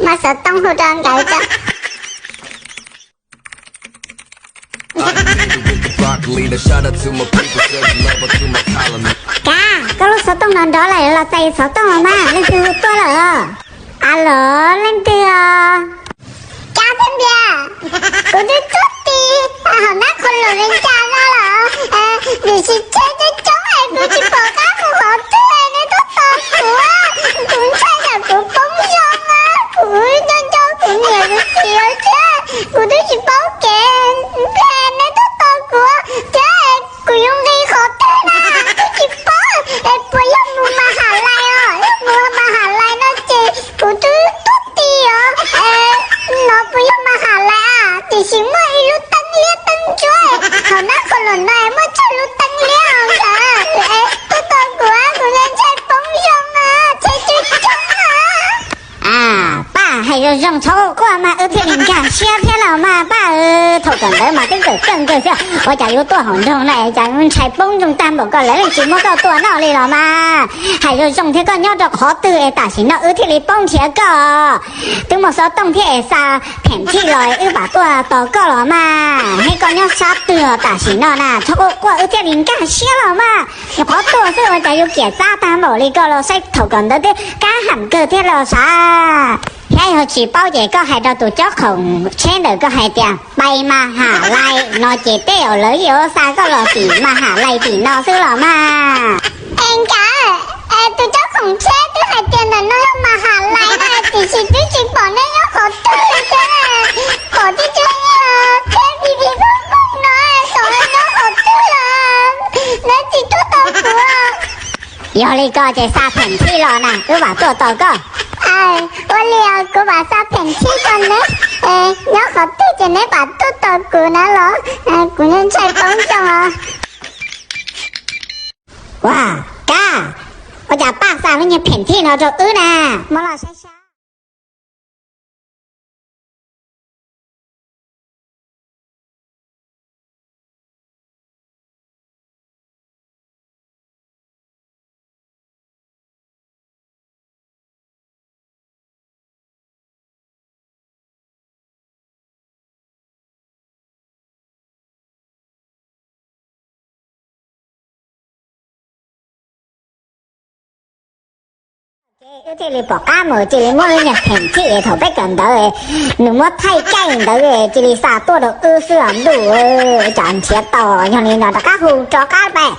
Muab xov tooj hu rau nkawd tso. Kav, koj lub xov tooj no nrov lawm, los txais xov tooj los mas, leej twg hu tuaj lawm? Alos, leej twg os? Kav, twb ntiag, kuv twb tuag ti, hauv nab qhov loom li cas no los, tiam sis tsheb coob coob es kuv tsis pom qab mus qhov twg, neb tuaj tos kuv, kuv ntshai tsam kuv poob zoo na, kuv nco nco kuv niam kuv txiv thiab, kuv twb tsis paub kev, neb tuaj tos kuv thiab, kuv yuav nqis qhov twg na, twb tsis paub es puas yog mus Mas Has Lais os, yog mus Mas Has Lais no ces kuv twb tuag ti os, no puas yog Mas Has Lais a, tiam sis muaj ib lub teeb liab teeb ntsuab, hauv nab qhov loom no muaj tsawg lub teeb liab os, es tuaj tos kuv, kuv ntshai poob zoo na, tsheb twb coob na. Paj, hais zoo zoo txhob quaj mas wb thiaj li nkag siab thiab los mas Paj. Thaum kawm ntawv mas twb kawm kawg kawg xwb, ua cas yuav tuaj hauv nroog no cas ntshai poob zoo tag npaum ko, lawv yeej tsis muab koj tua noj li los mas. Hais zoo zoo thiab, koj nyob rau qhov twg es tam sim no wb thiaj li paub nrhiav koj? Twb muaj xov tooj thiab es xa pheem thij los wb pam tuaj tos koj los mas, thiab koj nyob sab twg tam sim no na, txhob quaj quaj wb thiaj li nkag siab los mas. Nyuam qhuav tuaj xwb ua cas yuav kiam txav tag npaum li ko los, saib thaum kawm ntawv twb kab ham kawg thiab los sav. Thiab yog tsis paub ces koj hais rau tus cob khoom tsheb ntawm koj hais tias pais Mas Has Lais no ces tej zaum lawv yuav xa koj los tim Mas Has Lais tim no xwb los mas. Es nkawd, tus cob khoom tsheb twb hais tias ntawm no yog Mas Has Lais na, tiam sis twb tsis pom neb nyob qhov twg li thiab, pom tib tug tsheb vij vij voog voog no, xyov nyob qhov twg lawm, neb tsis tuaj tos kuv? Yog li ko ces xa pheem thij los na, wb pam tuaj tos koj. Ua li kuv pam xa pheem thij rau neb, nyob qhov twg ces neb pam tuaj tos kuv na los, kuv ntshai poob zoo os. Ua, Kab, ua cas Paj xa lub niag pheem thij no rau wb na? Muab los saib saib. Ces wb thiaj li pom qab mus cia li muab lub niag pheem thij thaum peb kawm ntawv nws muab thaij caij ntawd cia li xa tuaj rau wb xwb os ntuj. Cas nrhiav tau, yog li no rov qab hu rov qab pais.